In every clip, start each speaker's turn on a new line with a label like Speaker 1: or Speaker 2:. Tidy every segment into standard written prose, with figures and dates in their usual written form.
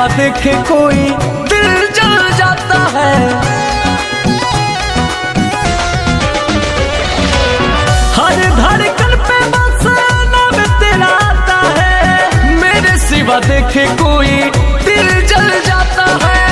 Speaker 1: सिवा देखे कोई दिल जल जाता है। हर धड़कन पे बस नाम तेरा आता है, मेरे सिवा देखे कोई दिल जल जाता है।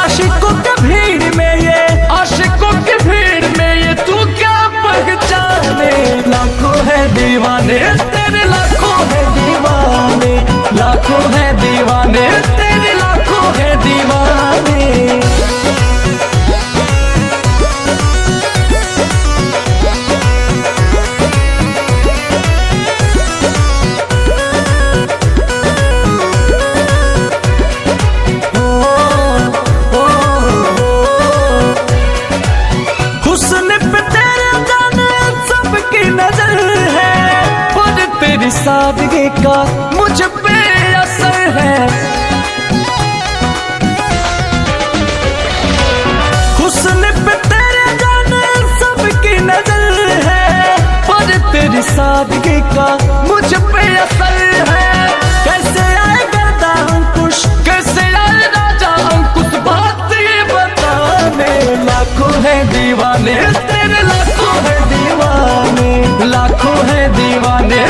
Speaker 1: आशिकों के भीड़ में ये, आशिकों के भीड़ में ये तू क्या पहचाने। लाखों है दीवाने तेरे, लाखों है दीवाने, लाखों है दीवाने तेरे, लाखों है दीवाने। ओ, ओ, ओ, हुस्न पे तेरे जाने सबकी नजर है, पर तेरी सादगी का मुझ पे असर है। हुस्न पे तेरे जाने सबकी नजर है, पर तेरी सादगी का मुझ पे असर है। कैसे आए गर्दा अंकुश, कैसे आए राजा अंकुश, बात ये बताने। लाखों है दीवाने तेरे, लाखों है दीवाने, लाखों है दीवाने